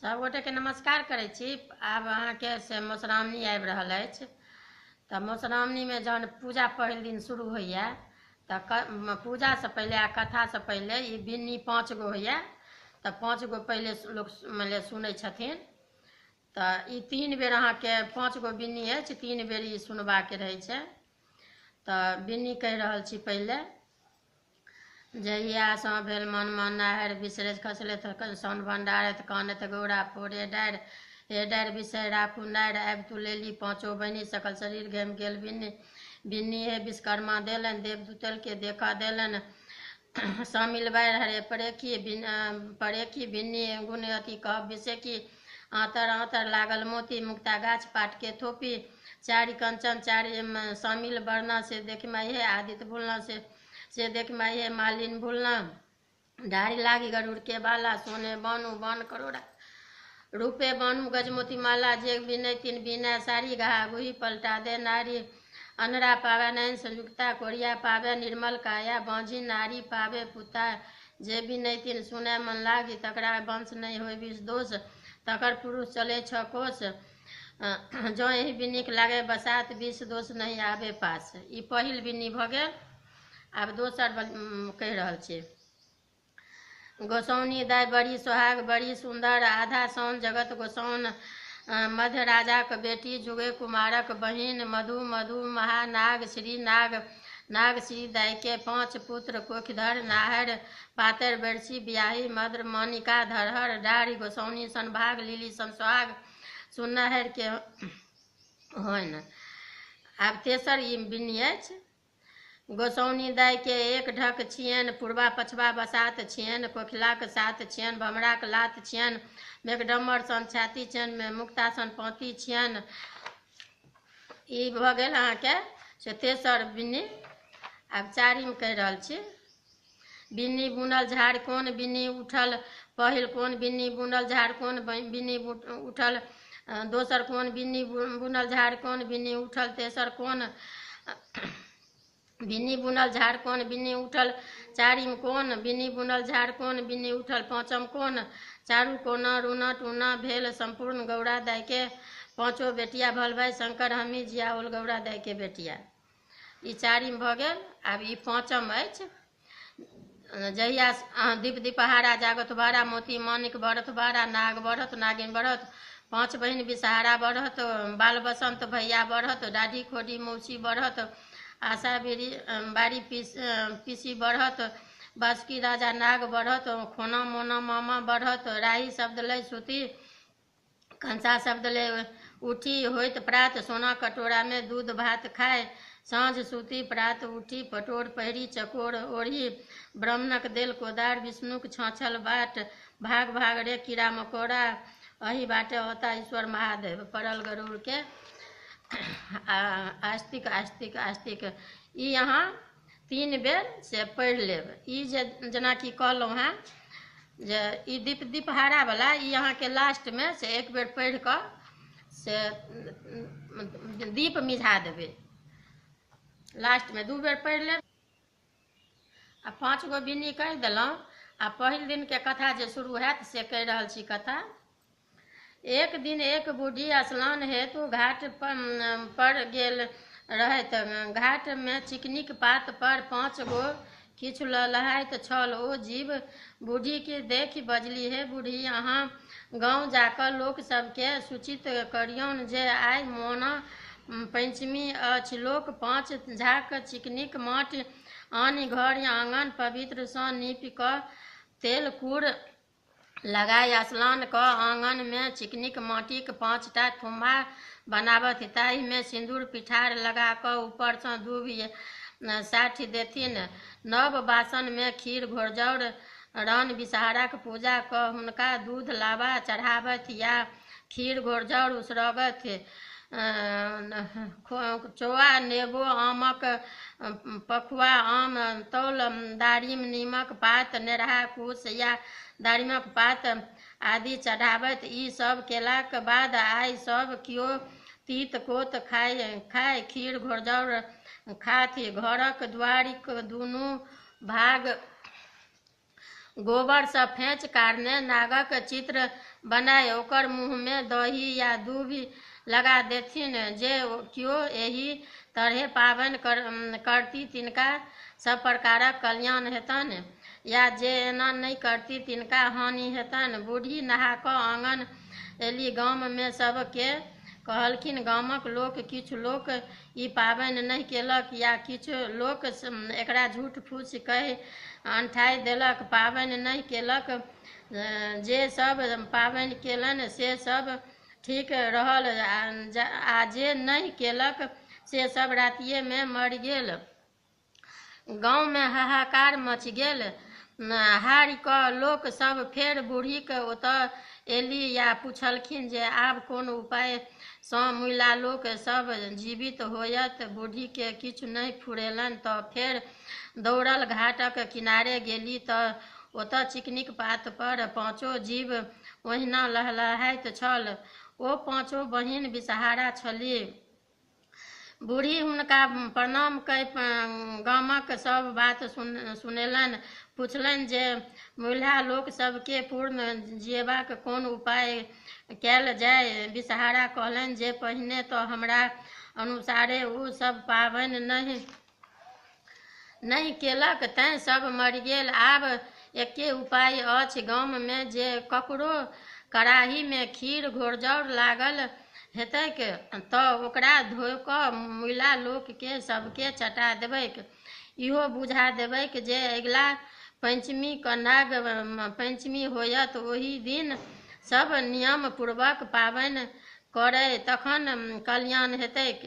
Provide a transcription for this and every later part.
सबगोटेके नमस्कार करै छी। आब अहाँके से मधुश्रावणी आबि रहल अछि, तऽ मधुश्रावणीमे जहन पूजा पहिल दिन शुरू होइए तऽ पूजासँ पहिले आ कथासँ पहिले ई बिन्नी 5 गो होइए, तऽ 5 गो पहिले लोक मानि लिअ सुनै छथिन। तऽ ई 3 बेर अहाँके 5 गो बिन्नी अछि, 3 बेर ई सुनबाके रहै छै। तऽ बिन्नी कहि रहल छी पहिले। जहियासँ भेल मन मन नाहरि बिसरैत खसलै सन भण्डारैत कानैत गौरा फोरे डारि हे डारि बिसरि राखू नारि आबि तू लेली पाँचो बहिनी सकल शरीर घामि गेल बिन्नी बिन्नी हे विश्वकर्मा देलनि देवदूतलके देखऽ देलनि शामिल बारि हरे परेखी बिन परेखी बिन्नी गुण अथी कहब विषेकी आँतर आँतर लागल मोती मुक्ता गाछ पाटके थोपी चारि कंचन चारि शामिल बरना से देख माई हे आदित्य भूलना से देख माई हे मालिन भूलना डारी लागी गरुड़ के बाला सोने बानू बान करोड़ा रूपे बानू गजमोती माला जे बिनै तीन बिनै सारी घा गुही पलटा दे नारी अनरा पावे नैन संयुक्ता कोरिया पावे निर्मल काया बाँझी नारी पावे पुता जे बिनै तीन सुनै मन लागी तकरा वंश नहि होय विष दोष तकर पुरुष चले 6 कोस जँ एहि बिन्नीक लागे बसात विष दोष नहि आबे पास। ई पहिल बिन्नी भऽ गेल। आब दोसर कहि रहल छी। गोसाउनी दाइ बड़ी सोहाग बड़ी सुन्दर आधा सौन जगत गोसाउन मध्य राजाक बेटी जुगे कुमारक बहिन मधु मधु महानाग श्री नाग नाग श्री दाइके 5 पुत्र कोखिधर नाहर पातर बरसी बियाही मद्र मानिका धरहर डारी गोसाउनी सन भाग लीली सन सोहाग सुनहर के होइन। आब तेसर ई बिन्नी अछि। गोसाउनी दाइके 1 ढक छियनि पूर्वा पछबा बसात छियनि कोखिलाक साथ छियनि भमराक लात छियनि मेघडम्बर सन छाती छियनि मुक्ता सन पाँती छियनि। ई भऽ गेल अहाँके से तेसर बिन्नी। आब चारिम कहि रहल छी। बिन्नी बुनल झाड़ कोन बिन्नी उठल पहिल कोन बिन्नी बुनल झाड़ कोन बिन्नी उठल दोसर कोन बिन्नी बुनल झाड़ कोन बिन्नी उठल तेसर कोन बिन्नी बुनल झाड़ कोन बिन्नी उठल चारिम कोन बिन्नी बुनल झाड़ कोन बिन्नी उठल पाँचम कोन चारू कोना रूना टूना भेल सम्पूर्ण गौरा दाइके पाँचो बेटिया भल भाइ शंकर हमी जियाओल गौरा दाइके बेटिया। ई चारिम भऽ गेल। आब ई पाँचम अछि। जहिया दीप दीपहारा जागत भारा मोती मानिक भरत भारा नाग बढ़त नागिन बढ़त 5 बहिन विषहारा बढ़त बाल बसंत भैया बढ़त डाढ़ी खोडी मौसी बढ़त आशा बीरी बारी पीसी बढ़त बासुकी राजा नाग बढ़त खोना मोना मामा बढ़त राही शब्द लै सुती कंसा शब्द ले उठी होइत प्रात सोना कटोरामे दूध भात खाय साँझ सूती प्रात उठी पटोर पहिरी चकोर ओढ़ी ब्राह्मणक देल कोदार विष्णुक छाँछल बाट भाग भाग रे कीड़ा मकोड़ा अही बाटे होता ईश्वर महादेव पड़ल गरुड़ के आस्तिक आस्तिक आस्तिक। ई अहाँ 3 बेर से पढ़ि लेब। ई जे जेनाकि कहलहुँ हेँ जे ई दीप दीपहारावला ई अहाँके लास्टमे से 1 बेर पढ़ि कऽ से दीप मिझा देबै। लास्टमे 2 बेर पढ़ि लेब। आ 5 गो बिन्नी कहि देलहुँ। आ पहिल दिनके कथा जे शुरू हैत से कहि रहल छी कथा। एक दिन एक बूढ़ी स्नान हेतु घाट पर गेल रहैत। घाटमे चिकनीक पात पर 5 गो किछु लहलहाइत छल। ओ जीव बूढ़ीके देखि बजली, हे बूढ़ी, अहाँ गाँव जाकऽ लोक सबके सूचित करियौन जे आइ मोना पंचमी अछि। लोक 5 झाक चिकनीक माटि आनि घर आँगन पवित्रसँ नीपि कऽ तेल कूड़ लगाय स्नान कऽ आँगनमे चिकनीक माटिक 5टा थुम्हा बनाबथि। ताहिमे सिन्दूर पिठार लगा कऽ ऊपरसँ दूभि साठि देथिन। नव बासनमे खीर घोरजाउर रान विषहाराक पूजा कऽ हुनका दूध लाबा चढ़ाबथि या खीर घोरजाउर उसरगथि। चौआ नेबो आमक पखुआ आम तौल दारिम नीमक पात नेरहा कुश या दारिमक पात आदि चढ़ाबथि। ई सब केलाक बाद आइ सब केओ तीत कोत खाय खाय खीर घोरजाउर खाथि। घरक दुआरिक दुनू भाग गोबरसँ फेँच कारणे नागक चित्र बनाय ओकर मुँहमे दही या दूभि लगा देथिन। जे केओ एहि तरहे पाबनि करती तिनका सब प्रकारक कल्याण हेतनि या जे एना नहि करती तिनका हानि हेतनि। बूढ़ी नहा कऽ आङन एली। गाममे सबके कहलखिन। गामक लोक किछु लोक ई पाबनि नहि केलक या किछु लोक एकरा झूठ फूसि कहि अनठाइ देलक, पाबनि नहि केलक। जे सब पाबनि केलनि से सब ठीक रहल आ जे नहि केलक से सब रातिएमे मरि गेल। गाँवमे हाहाकार मचि गेल। हारि कऽ लोक सब फेर बूढ़ीके ओतऽ एली या पुछलखिन जे आब कोन उपायसँ मुइला लोक सब जीवित होयत। बूढ़ीके किछु नहि फुरेलनि तऽ फेर दौड़ल घाटक किनारे गेली तऽ ओतऽ चिकनीक पात पर पाँचो जीव ओहिना लहलहाइत छल। ओ पाँचो बहिन बिसहारा छली। बूढ़ी हुनका प्रणाम कय गामक सब बात सुनेलनि। पुछलनि जे मुइलहा लोक सबके पूर्ण जियबाक कोन उपाय कयल जाय। बिसहारा कहलनि जे पहिने तऽ हमरा अनुसारे ओ सब पाबनि नहि केलक तैं सब मरि गेल। आब एके उपाय अछि, गाममे जे ककरो कड़ाहीमे खीर घोरजाउर लागल हेतैक तऽ ओकरा धो कऽ मुइला लोकके सबके चटा देबैक। इहो बुझा देबैक जे अगिला पंचमीके नाग पंचमी होयत, ओहि दिन सब नियम पूर्वक पाबनि करय तखन कल्याण हेतैक।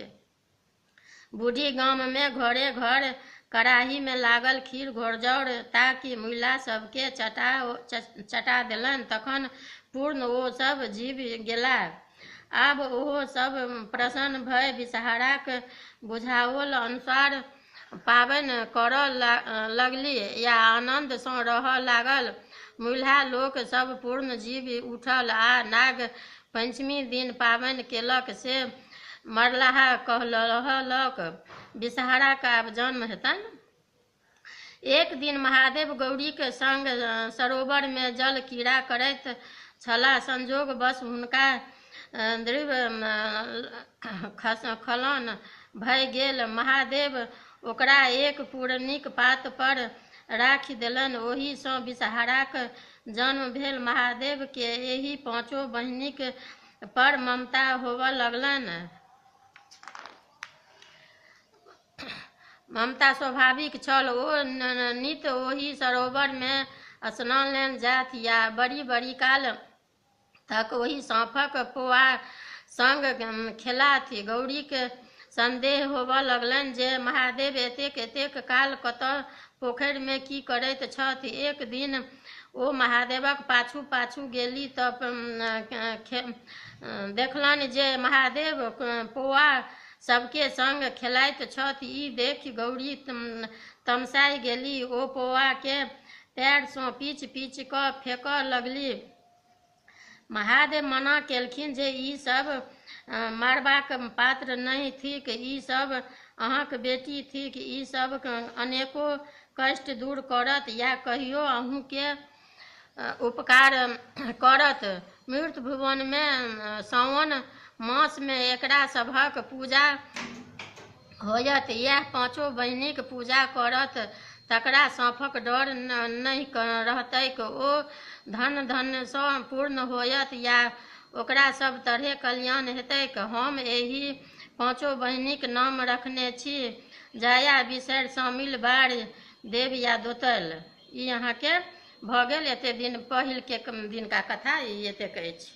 बूढ़ी गाममे घरे घर कड़ाहीमे लागल खीर घोरजाउर ताकि मुइला सबके चटा देलनि। तखन पूर्ण ओ सब जीवि गेला। आब ओहो सब प्रसन्न भए बिसहाराक बुझाओल अनुसार पाबनि करऽ लगली या आनन्दसँ रहऽ लागल। मुइलहा लोक सब पूर्ण जीवि उठल आ नाग पंचमी दिन पाबनि केलक से मरलाहा कहलक। बिसहाराक आब जन्म हेतनि। एक दिन महादेव गौरीक संग सरोवरमे जल क्रीड़ा करैत छलाह। संजोगवश हुनका द्रव्य खलन भए गेल। महादेव ओकरा एक पुरनिक पात पर राखि देलनि। ओहिसँ बिसहाराक जन्म भेल। महादेवके एहि पाँचो बहिनिक पर ममता होबऽ लगलनि। ममता स्वाभाविक छल। ओ नित ओहि सरोवरमे स्नान लेल जाथि या बड़ी बड़ी काल तक ओहि साँपक पोआ संग खेलाथि। गौरीके संदेह होबऽ लगलनि जे महादेव एतेक एतेक काल कतऽ पोखरिमे की करैत छथि। एक दिन ओ महादेवक पाछू पाछू गेली तऽ देखलनि जे महादेव पोआ सबके संग खेलाइत छथि। ई देखि गौरी तमसाइ गेली। ओ पोआके पैरसँ पीच पीच कऽ फेकऽ लगली। महादेव मना केलखिन जे ई सब मारबाक पात्र नहि थिक, ई सब अहाँक बेटी थिक, ई सब अनेको कष्ट दूर करत या कहियो अहूँके उपकार करत। मृत भुवनमे साओन मासमे एकरा सभक पूजा होयत। इएह पाँचो बहिनिक पूजा करत तकरा साँपक डर नहि रहतैक। ओ धन धनसँ पूर्ण होयत या ओकरा सब तरहे कल्याण हेतैक। हम एहि पाँचो बहिनिक नाम रखने छी जाया, बिसरि, शामिल, बार, देव या दोतल। ई अहाँके भऽ गेल। एते दिन पहिलके दिनका कथा ई एतेक अछि।